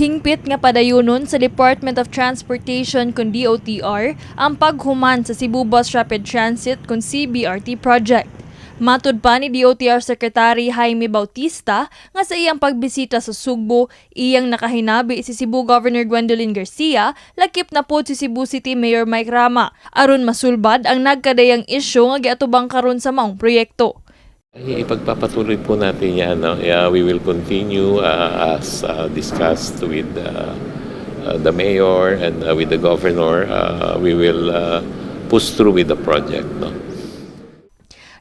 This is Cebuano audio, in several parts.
Hingpit nga padayunon sa Department of Transportation kun DOTR ang paghuman sa Cebu Bus Rapid Transit kun CBRT project. Matud pa ni DOTR Secretary Jaime Bautista nga sa iyang pagbisita sa Sugbo, iyang nakahinabi si Cebu Governor Gwendolyn Garcia, lakip na pod si Cebu City Mayor Mike Rama, aron masulbad ang nagkadayang isyu nga giatubang karon sa maong proyekto. Ay, ipagpapatuloy po natin yan. No? Yeah, we will continue as discussed with the mayor and with the governor. We will push through with the project. No?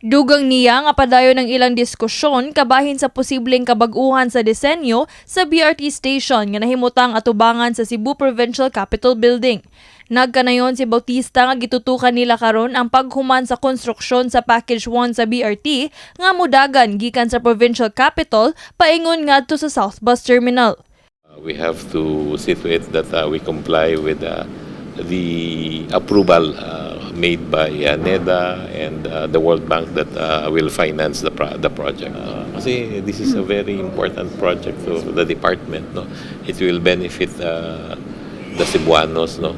Dugang niya nga padayon ang ilang diskusyon kabahin sa posibleng kabag-uhan sa disenyo sa BRT station nga nahimutang atubangan sa Cebu Provincial Capitol Building. Nagkanayon si Bautista nga gitutukan nila karon ang paghuman sa konstruksyon sa Package 1 sa BRT nga mudagan gikan sa Provincial Capitol paingon ngadto sa South Bus Terminal. We have to see to it that we comply with the approval made by NEDA and the World Bank that will finance the project. Kasi this is a very important project to the department. No? It will benefit the Cebuanos. No?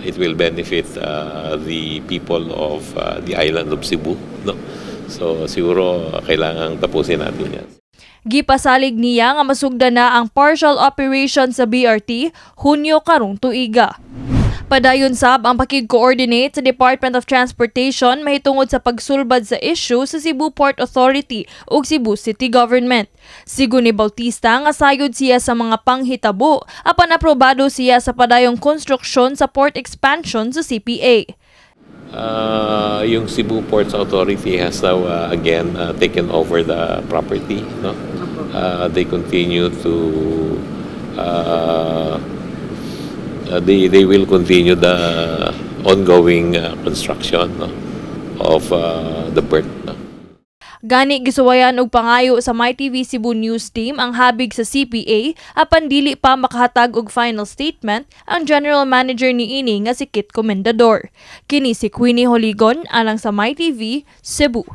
It will benefit the people of the island of Cebu. No? So siguro kailangang tapusin natin yan. Gipasalig niya nga masugdan na ang partial operation sa BRT Hunyo karong tuiga. Padayon sab ang pakig-coordinate sa Department of Transportation mahitungod sa pagsulbad sa issue sa Cebu Port Authority ug Cebu City Government. Sigon ni Bautista nga sayod siya sa mga panghitabo apan aprobado siya sa padayong konstruksyon sa port expansion sa CPA. Yung Cebu Ports Authority has now again taken over the property. No, they continue to they will continue the ongoing construction, no, of the berth. No? Gani gisuwayan og pangayo sa MyTV Cebu News Team ang habig sa CPA apan dili pa makahatag og final statement ang general manager niini nga si Kit Comendador. Kini si Queenie Holigon alang sa MyTV Cebu.